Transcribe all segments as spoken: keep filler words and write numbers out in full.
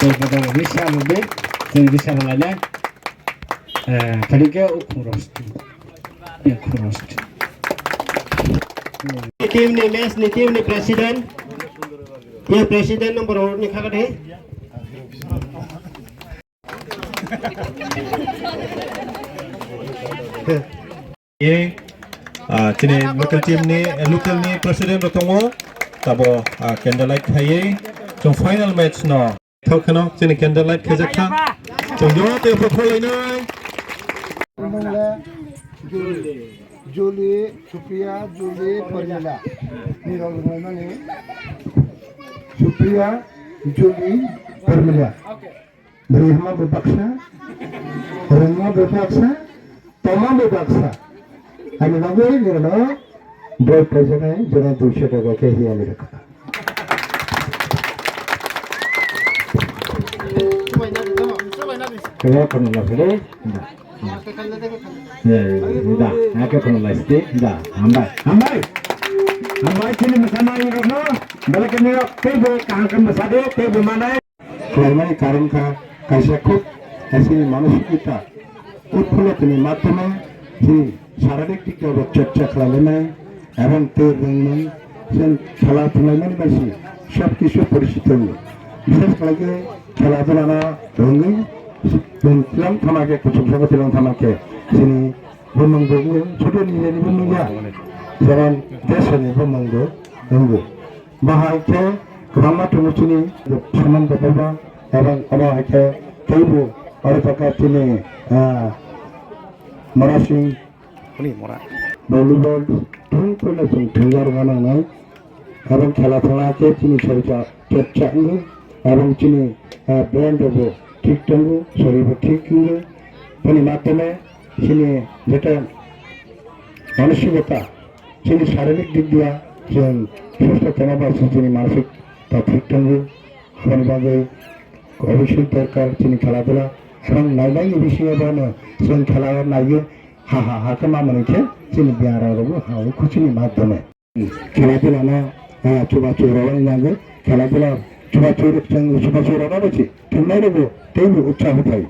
Tei khe tei risa rwdi, tei risa rwlainai. Eh, phani khe ukhum roast. Ukhum roast. Team ni, match ni team ni president. Ye president number one ni kha khe. Ye, ah, chini local team ni, eh, local ni president rok tongo, tabo, ah, candlelight khaiwi chwng final match no thok kheno chini candlelight khaijak kha. Chwng joto phokolainai. Juli, Supriya, Juli, Parmila. Ni rok rwmani. Supriya, Juli, Parmila. Bwrwi hwnma bo baksa, rwngma bo baksa, tongma bo baksa. Ani bagwi nirano boi paijaknai jora duiso taka khe hiya ni rwkha. Kaya kono na phede, da. Eh, da, ake kono na phede, da. Hambai, hambai. Hambai, chini mwsama ni rokno, belai khe nirok teibo kaham khe mwsadi, teibo manai. Khlaimani karon kha kaisa khub kaisa ni manosikita utphulo tini matome chini sararik dikta bo chorcha khlailainai ebong tei rwngmung chwng khela thwnglaimani bai se sob kisu porishit tongo. Bishes khlai khe khela dhulano rwngwi chwng twlang thama khe kuchuk saka twlang thama khe chini bumung bo wng, chudu nijeni bumung ya, jemon desoni bumung bo wngo. Bahai khe kwbangma tongo chini saman kotorma, ebong omo hai khe teibo oro taka chini, ah, Mora Singh volleyball thung kheno chwng thwngya rwna nangnai. Ebong khela thangna khe chini sorika kepcha wngo, ebong chini, ah, brain rok bo thik tongo, sori bo thik wngo. Boni matome chini jeta manusikota, chini saririk dik diya chwng susto tongma bai se chini mansik ta thik tongo. Aboni bagwi obviously dorkar chini khela dula, ebong nainai ni bisingo bono chwng khela o naiwi ha ha ha khe ma manwi khe chini biyang rok bo ha o khuchini matome. Khela dula no, ah, chubachu rwani nango, khela dula chubachu rok chwng chubachu rok no bo chi thumnai rok bo teibo utsaho phai.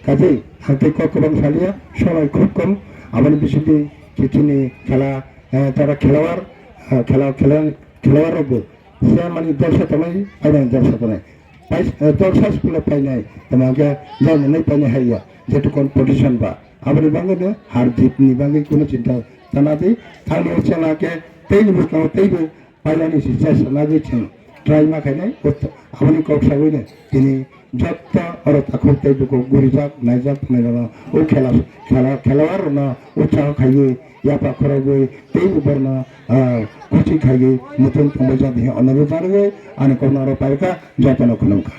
Kaje ang tei kok kwbang saliya, somai khub kom, aboni bisingtwi chini khela, eh, jara khelawar, eh, khela, khela, khelawar rok bo se mani dolsa tongnai, painani dolsa tongnai. Pai, eh, dolsa school painai, tamo hwnkhe jal nwngnai painai hai ya, jetu competition ba. Aboni bagwi no har jit ni bagwi kuno chinta tana di, thangni o chwng hakhe tei ni bwskango teibo painani si chesa nagwi chwng try ma khainai, aboni kok sagwi no tini jotto oro takhuk tei bukhuk gurijak, naijak, nairokno o khela, khela, khelawar rokno utsaho khaiwi, yapha khorogwi teibo borno, ah, kuchi khaiwi muchung tongbaijak di hwnwi onurudh janagwi ani kokno oro paikha, jotono khulumkha.